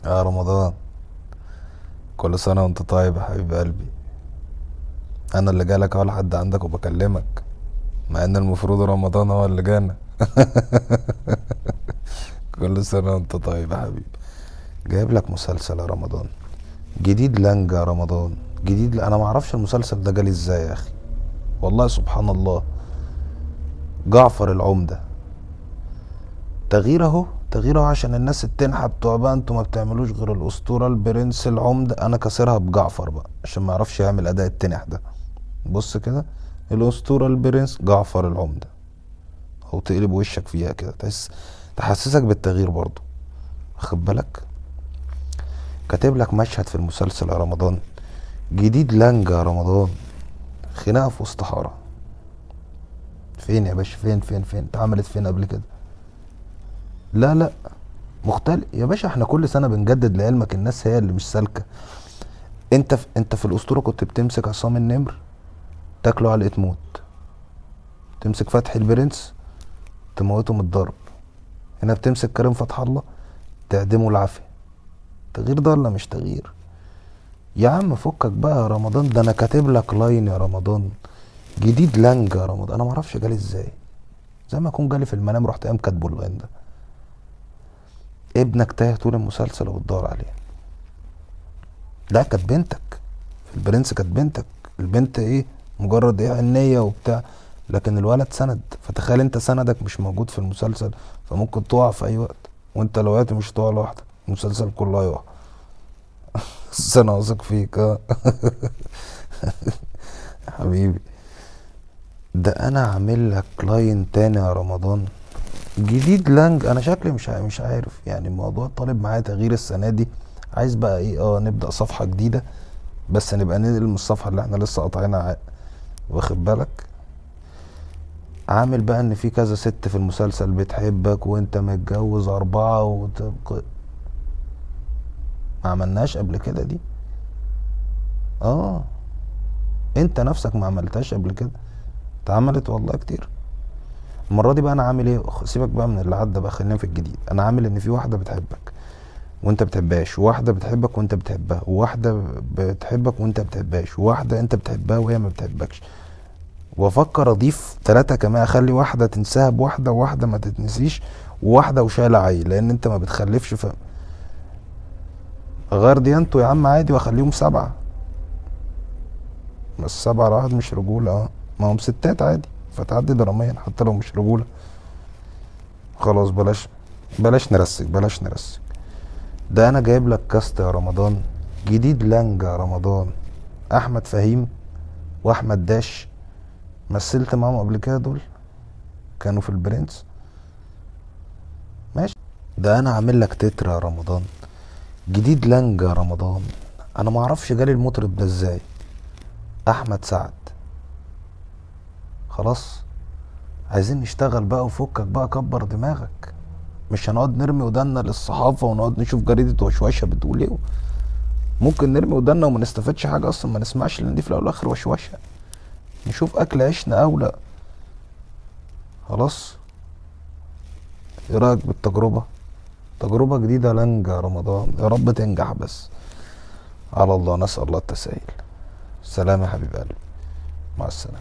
يا رمضان، كل سنة وانت طيب يا حبيب قلبي. انا اللي جالك اهو لحد عندك وبكلمك، مع ان المفروض رمضان هو اللي جانا. كل سنة وانت طيب يا حبيبي. جايب لك مسلسل يا رمضان جديد، لانجا يا رمضان جديد. انا معرفش المسلسل ده جالي ازاي يا اخي، والله سبحان الله. جعفر العمدة تغيير اهو، تغيير اهو عشان الناس التنحة بتوع بقى انتوا ما بتعملوش غير الاسطورة البرنس العمدة. انا كسرها بجعفر بقى عشان ما يعرفش يعمل اداء التنح ده. بص كده، الاسطورة البرنس جعفر العمدة، او تقلب وشك فيها كده، تحسسك بالتغيير برضو، واخد بالك. كاتب لك مشهد في المسلسل يا رمضان جديد، لانجا يا رمضان، خناقة في وسط حارة. فين يا باشا؟ فين فين فين اتعملت فين قبل كده؟ لا لا مختلف يا باشا، احنا كل سنة بنجدد. لعلمك الناس هي اللي مش سالكة. انت في الأسطورة كنت بتمسك عصام النمر تاكله علقة موت، تمسك فتحي البرنس تموته من الضرب، هنا بتمسك كريم فتح الله تعدمه العافية. تغيير ده ولا مش تغيير؟ يا عم فكك بقى يا رمضان، ده انا كاتب لك line يا رمضان جديد، لانجا يا رمضان. انا معرفش جالي ازاي، زي ما اكون جالي في المنام رحت قام كاتبه ال line ده. ابنك تاه طول المسلسل وبتدور عليه. لا كانت بنتك في البرنس، كانت بنتك. البنت ايه؟ مجرد ايه؟ عينية وبتاع، لكن الولد سند. فتخيل انت سندك مش موجود في المسلسل، فممكن تقع في اي وقت، وانت لو وقعت مش هتقع لوحدك، المسلسل كله هيقع. بس انا واثق فيك. يا حبيبي، ده انا عامل لك line تاني يا رمضان جديد لانج. انا شكلي مش عارف، الموضوع طالب معايا تغيير السنة دي. عايز بقى ايه؟ نبدا صفحة جديدة، بس نبقى ننقل من الصفحة اللي احنا لسه قاطعينها، واخد بالك. عامل بقى ان في كذا ست في المسلسل بتحبك وانت متجوز 4 وتبقى، ما عملناش قبل كده دي. انت نفسك ما عملتهاش قبل كده، اتعملت والله كتير. المرة دي بقى انا عامل ايه؟ سيبك بقى من اللي عدى بقى، خلينا في الجديد. انا عامل ان في واحدة بتحبك وانت بتحبهاش، وواحدة بتحبك وانت بتحبها، وواحدة بتحبك وانت بتحبهاش، وواحدة انت بتحبها وهي ما بتحبكش. وافكر اضيف 3 كمان، اخلي واحدة تنساها بواحدة، وواحدة ما تتنسيش، وواحدة وشايلة عيل، لان انت ما بتخلفش. ف غير ديانته يا عم عادي، واخليهم 7. بس 7 على واحد مش رجولة. ما هم ستات عادي، فتعدي دراميا حتى لو مش رجولة. خلاص بلاش نرسك، بلاش نرسك. ده انا جايب لك كاست يا رمضان جديد، لانجا يا رمضان، احمد فهيم واحمد داش، مثلت معاهم قبل كده، دول كانوا في البرنس. ماشي. ده انا عامل لك تتر يا رمضان جديد، لانجا يا رمضان. انا ما اعرفش جالي المطرب ده ازاي، احمد سعد. خلاص عايزين نشتغل بقى، وفكك بقى، كبر دماغك، مش هنقعد نرمي ودنا للصحافة ونقعد نشوف جريدة وشوشة بتقول ايه. ممكن نرمي ودنا وما نستفادش حاجة اصلا، ما نسمعش، لان دي في الاول والاخر وشوشة. نشوف اكل عيشنا او لا. خلاص، ايه رأيك بالتجربة؟ تجربة جديدة لانجا رمضان، يا رب تنجح بس. على الله، نسأل الله التسهيل. سلام يا حبيب قلبي، مع السلامة.